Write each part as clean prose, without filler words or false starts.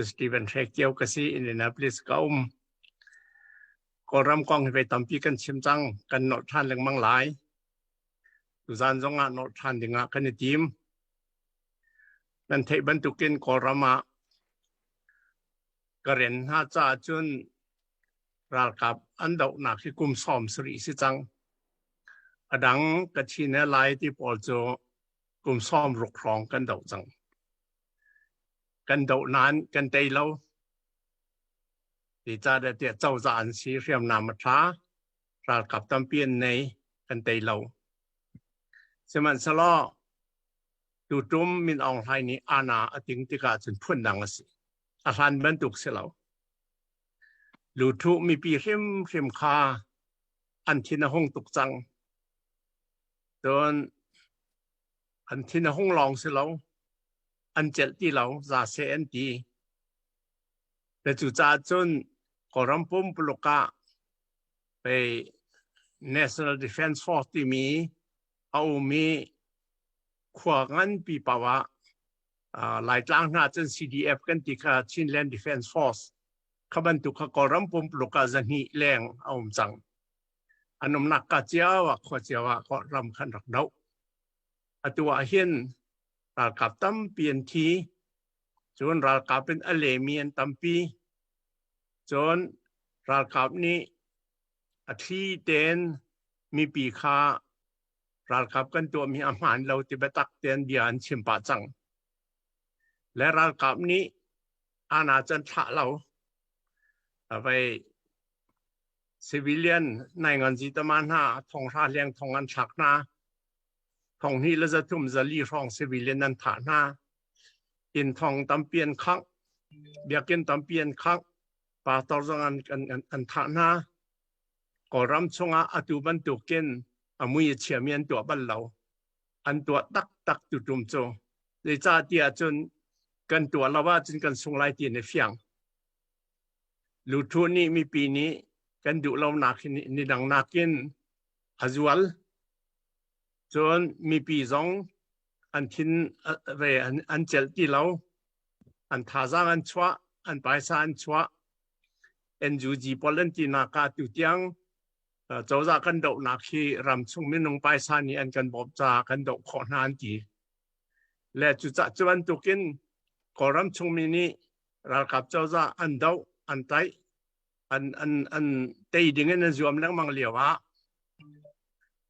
Steven Hre Kio ka si, Indianapolis ka um. Kawlram kong hi vei tampi kan chim cang, kan nolh ṭhan lengmang lai. Tuzan zong ah nolh ṭhan ding ah kan i tim. Nan theih bantukin Kawlram ah Karen hna caah cun ralkap an dohnak hi kum 70 si cang. A dang Kachin le Lai ti pawl cu kum 60 hrawng kan doh cang. Kan doh nain kan tei lo. Zeicahtiah cozah an si, hriamnam a ṭha, ralkap tampi an nei, kan tei lo. Sihmanhsehlaw tutum Min Aung Hlaing nih ana a ting tikah cun phundang a si. A hlan bantuk si lo. Luthuh mipi hrimhrim kha an thin a hung tuk cang. Cun an thin a hung lawng si lo, an celh ti lo, za seh an ti. Le cucaah cun Kawlram pumpuluk ah pei National Defense Force timi a um i khua nganpi paoh ah Laitlang hna cun CDF kan ti kha, Chinland Defense Force kha bantuk kha Kawlram pumpuluk ah 200 leng a um cang. An umnak ka cio ah, khua cio ah Kawlram khan rak doh. Atu ah hin ralkap tampi an thi. Cun ralkap in a lemi an tampi. Cun ralkap nih a thli tein mipi kha ralkap kan tuahmi a hmaan lo ti biatak tein bia an chim pah cang. Le ralkap nih ana can thlah lo. Avei civilian nainganzi tama hna 500 leng thong an thlak hna. 2304 hrawng civilian an thah hna. Inn thong tampi an khangh. Biakinn tampi an khangh. Pastor zong an thah hna. Kawlram chungah atu bantukin a mui a chiami an tuah bal lo. An tuah taktak tutum cu. Zeicahtiah cun kan tuah lo ahcun kan sung lai ti an i fiang. Luthu nih mipi nih kan duh lonak hi ni dang nakin a zual. Cun mipi zong an thin ve an celh ti lo. An thazaang an chuah, an paisa an chuah. NUG pawl an tinak ah tutiang cozah kan dohnak hi ramchung minung paisa nih an kan bawmh caah kan doh khawh hna an ti. Le cucah cu bantukin Kawlram chungmi nih ralkap cozah an doh, an tlaih, an tei ding in an zuam lengmang lio ah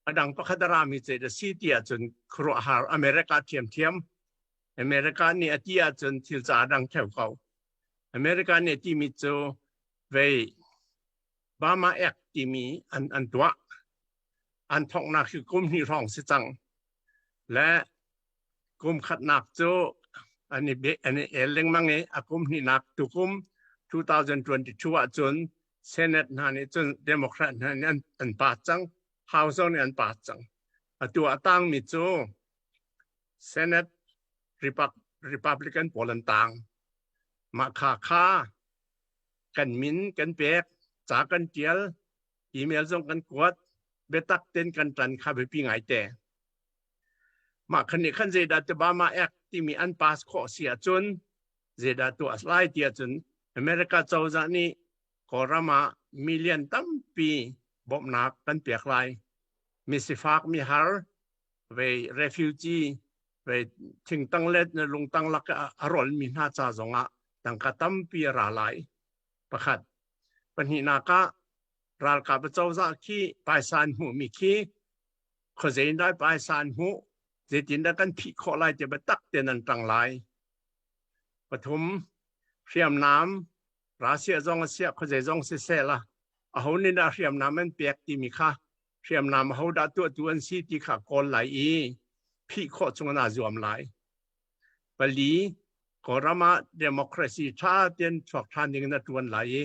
a dang pakhat a rami ce da si ti ahcun khuaruahhar America thiamthiam. America nih a ti ahcun thil ca dang theu ko. America nih timi cu vei Burma Act timi an tuah. An thawknak hi kum hnih hrawng si cang. Le kum khatnak cu an i an i el lengmang i a kum hnihnak tukum 2022 ahcun Senate hna nih cun Democrat hna nih an pass cang. House zong nih an pass cang. Atu a tangmi cu Senate Republican pawl an tang. Mah kha kha kan min kan pek, ca kan tial, email zong kan kuat, biatak ten kan ṭan kha biapi ngaite. Mah khan nih khan zeidah ti Obama Act timi an pass khawh si ahcun zeidah tuah lai ti ahcun America cozah nih Kawlram ah million tampi bawmhnak kan pek lai. Mi sifak mi har vei refugee vei thingtang le lungtang lak a rolmi hna ca zongah tangka tampi a ra lai. Pakhat. Pahnihnak ah ralkap cozah khi paisa an hmuhmi khi khuazei in dah paisa an hmuh, zeitindah kan phih khawh lai ti biatak tein an ṭang lai. Pathum, hriamnam Russia zong a siah khuazei zong siseh la aho nih dah hriamnam an pek timi kha, hriamnam aho dah tuahtu an si ti kha kawl lai i phih khawh chung in aa zuam lai. Pali, Kawlram ah democracy ṭha tein chuak ṭhan ding in a ṭuan lai i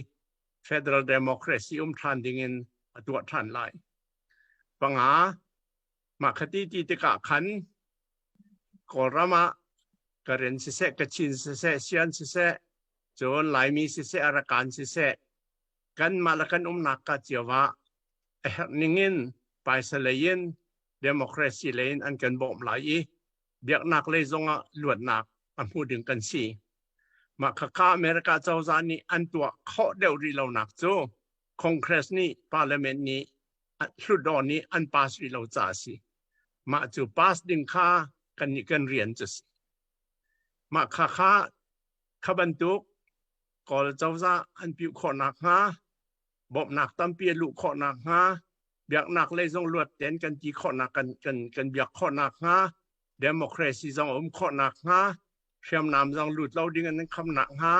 federal democracy um ṭhan ding in a tuah ṭhan lai. Panga, mah khati ti tikah khan Kawlram ah Karen siseh, Kachin siseh, Sian siseh, cun Laimi siseh, Arakan siseh, kanmah le kan umnak ka cio ah a herh ning in paisa lei in democracy lei in an kan bawmh lai i biaknak lei zongah luatnak a hmu ding kan si. Mah khakha America cozah nih an tuah khawh deuh rih lonak cu Congress nih Parliament nih Hlutdaw nih an pass rih lo caah a si. Mah cu pass ding kha kan nih kan rian cu si. Mah kha kha kha bantuk Kawl cozah an piuh khawh nakhnga bawmhnak tampi a luh khawh nakhnga biaknak lei zong luat tein kan ti khawhnak kan kan kan biak khawh nakhnga democracy zong a um khawh nakhnga hriamnam zong lut lo ding in an kham nakhnga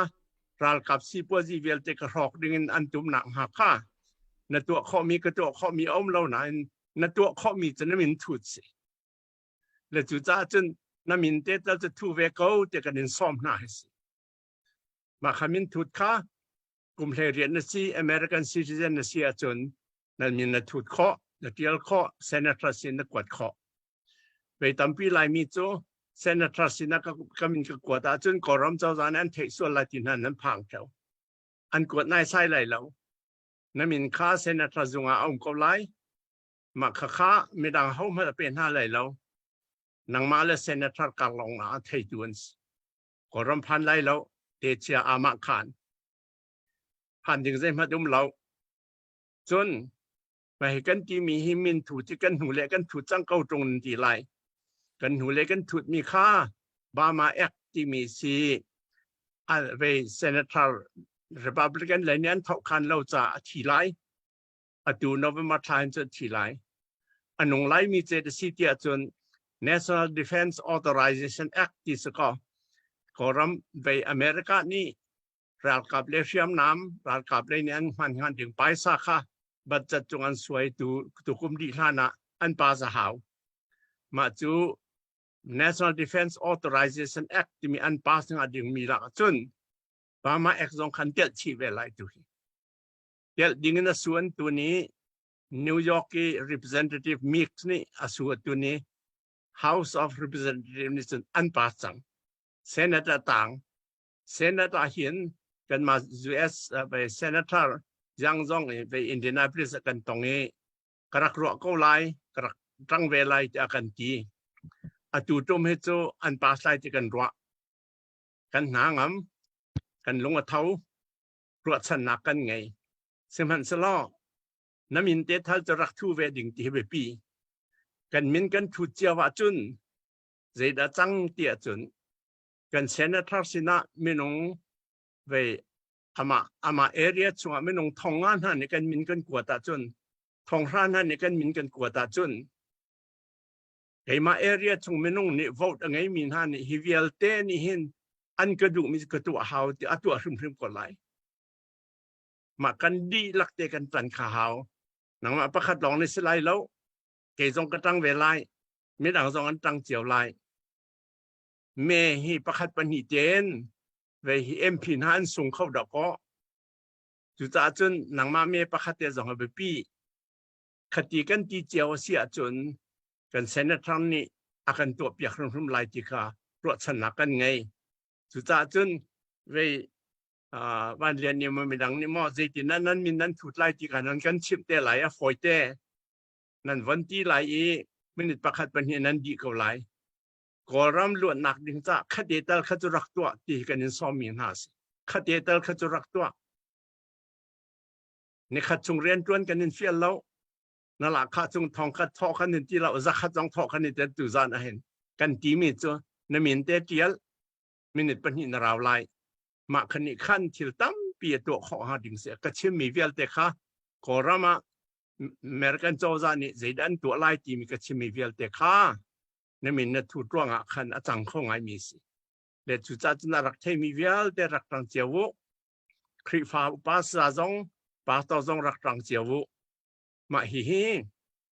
ralkap sipuazi vialte ka hrawk ding in an tum nakhnga kha na tuah khawhmi ka tuah khawhmi a um lo nain na tuah khawhmi cu na min thut si le cu caah cun na min te tal cu thu ve ko te kan in sawm hna hi si mah kha min thut kha kum hlei rian na si American citizen na si ahcun na min na thut khawh na tial khawh senator sin na kuat khawh Vei tampi Laimi cu senator sinah ka min ka kuat ahcun Kawlram cozah nih an theih sual lai ti hna nan phang theo. An kuat naisai lai lo. Na min kha senator zung ah a um ko lai. Mah khakha midang hohmanh a pe hna lai lo. Nangmah le senator kar lawng ah a theitu an si. Kawlram phan lai lo, techia amah khan. Phan ding zeihmanh um lo. Cun Mah hi kan timi hi min thu cu kan hnu le kan thut cang ko ṭung nan ti lai. Kan hnu le kan thutmi kha Bama Act timi si ve Senator Republican lei nih an thohkhan lo caah a thi lai. Atu November thla in cun thi lai. A nung laimi ce a si tiah cun National Defense Authorization Act ti si kaw Kawlram vei America nih ralkap le hriamnam ralkap lei nih an hman hnga ding paisa kha budget cung an suai tu tukum dih hlan ah an pa za hau mah cu National Defense Authorization Act timi an pass hnga ding mi lak cun Burma Act zong khan telh chih ve lai tu hi telh ding in a suan tu ni New York i Representative Meeks nih a su tu ni House of Representative nih cun an pass cang Senate a tang Senate ah hin kanmah US senator Yang zong i ve Indianapolis kan tong i ka rak ruah ko lai ka rak ṭang ve lai tiah kan ti. Atu tum hi cu an pass lai ti kan ruah. Kan hna ngam, kan lung a tho, ruahchannak kan ngei. Sihmanhsehlaw na min te thal cu rak thu ve ding ti hi biapi. Kan min kan thut cio ahcun zeidah cang ti ahcun kan senator sinah minung vei amah amah area chungah minung thong nga hna nih kan min kan kuat ahcun thong hra hna nih kan min kan kuat ahcun keimah area chung minung nih vote a ngeimi hna nih hi vialte nih hin an ka duhmi ka tuah hau ti a tuah hrimhrim ko lai mah kan dihlak te kan tan kha hau nangmah pakhat lawng nih si lai lo kei zong ka tang ve lai midang zong an tang cio lai Me hi pakhat pahnih tein vei hi MP hna an sung kho dah kaw. Cucaah cun nangmah me pakhat te zong a biapi. Khati kan ti cio a si ahcun kan senator nih a kan tuahpiak hrimhrim lai ti kha ruahchannak kan ngei. Cucaah cun vei Van Lian nih maw midang nih maw zeitin nan nan min nan thut lai ti kha nan kan chimh te lai a fawi te. Nan von ti lai i minute pakhat pahnih nan dih ko lai. Kawlram luatnak ding ca khate tal kha cu rak tuah ti kan in sawmmi hna a si. Khate tal kha cu rak tuah. Nikhat chung rianṭuan kan in fial lo. Na lahkhah cung thong khat thawh kan in ti lo, zakhat zong thawh kan in ti tu zan ahin. Kan timi cu na min te ṭial, minute pahnih na rau lai. Mah khan nih khan thil tampi a tuah khawh hnga ding si. Ka chimmi vialte kha Kawlram ah American cozah nih zeidah an tuah lai timi ka chimmi vialte kha na min na thut ruangah khan a cang kho ngaimi si. Le cucaah cun a rak theimi vialte rak ṭang cio u. Khrihfa upa sa zong pastor zong rak ṭang cio u. Mah hihi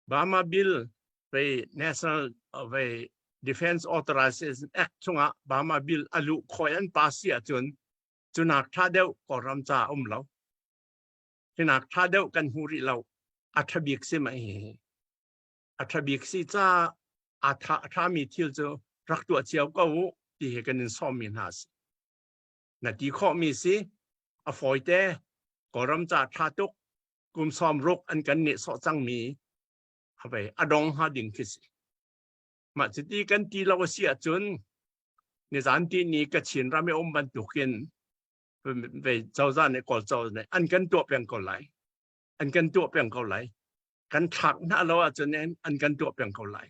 Burma Bill vei National vei Defense Authorization Act chungah Burma Bill a luh khoi an pass si ahcun cunak ṭha deuh Kawlram ca um lo. Hinak ṭha deuh kan hmu rih lo. A ṭha bik si mah hihi. A ṭha bik si ca a ṭhami thil cu rak tuah cio ko u ti hi kan in sawmmi hna a si. Na ti khawhmi si a fawite Kawlram ca ṭha tuk kum sawm ruk an kan nehsawh cangmi a dong hnga ding khi si. Mah cuti kan ti lo a si ahcun. Nizan ti ni Kachin ram i um bantukin ve cozah nih Kawl cozah nih an kan tuah peng ko lai. An kan tuah peng ko lai. Kan thlak hna lo ahcun an kan tuah peng ko lai.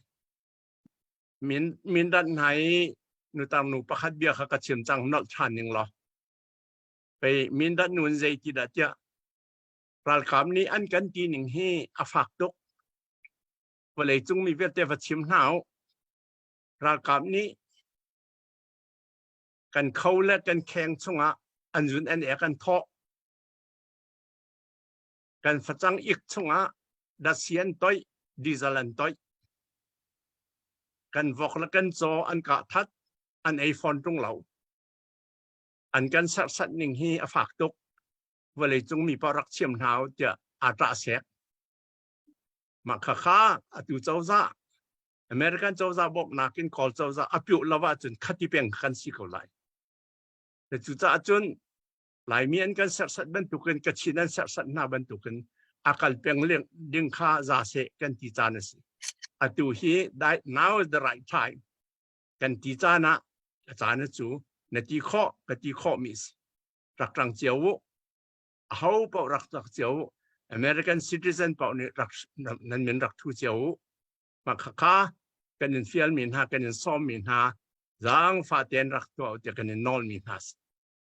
Min mindat hna i nutar nu pakhat bia kha ka chim cang nolh ṭhan ning law. Pei mindat nu in zei ti dah tiah ralkap nih an kan ti ning hi a fak tuk. Vawleicung mi vialte va chim hna u. Ralkap nih kan kho le kan kheng chungah an zun an ek an thawh. Kan facang ik chungah dasi an toih, diesel an toih. Kan vok le kan caw an kah that, an ei fawn ṭung lo. An kan serhsat ning hi a fak tuk. Vawleicung mi paoh rak chiam hna u tiah aa ṭah sek. Mah khakha atu cozah American cozah bawmhnak in Kawl cozah a piuh lo ahcun khati peng kan si ko lai. Cucaah cun Laimi an kan serhsat bantukin Kachin an serhsat hna bantukin a kal peng ding kha za seh kan ti caan a si. Atu hi now is the right time kan ti caan ah a caan cu na ti khawh ka ti khawh mi si. Rak ṭang cio u. Aho paoh rak rak cio u. American citizen paoh nih rak nan min rak thu cio u. Mah khakha kan in fialmi hna kan in sawmmi hna zaangfah tein rak tuah u tiah kan in nawlmi hna si.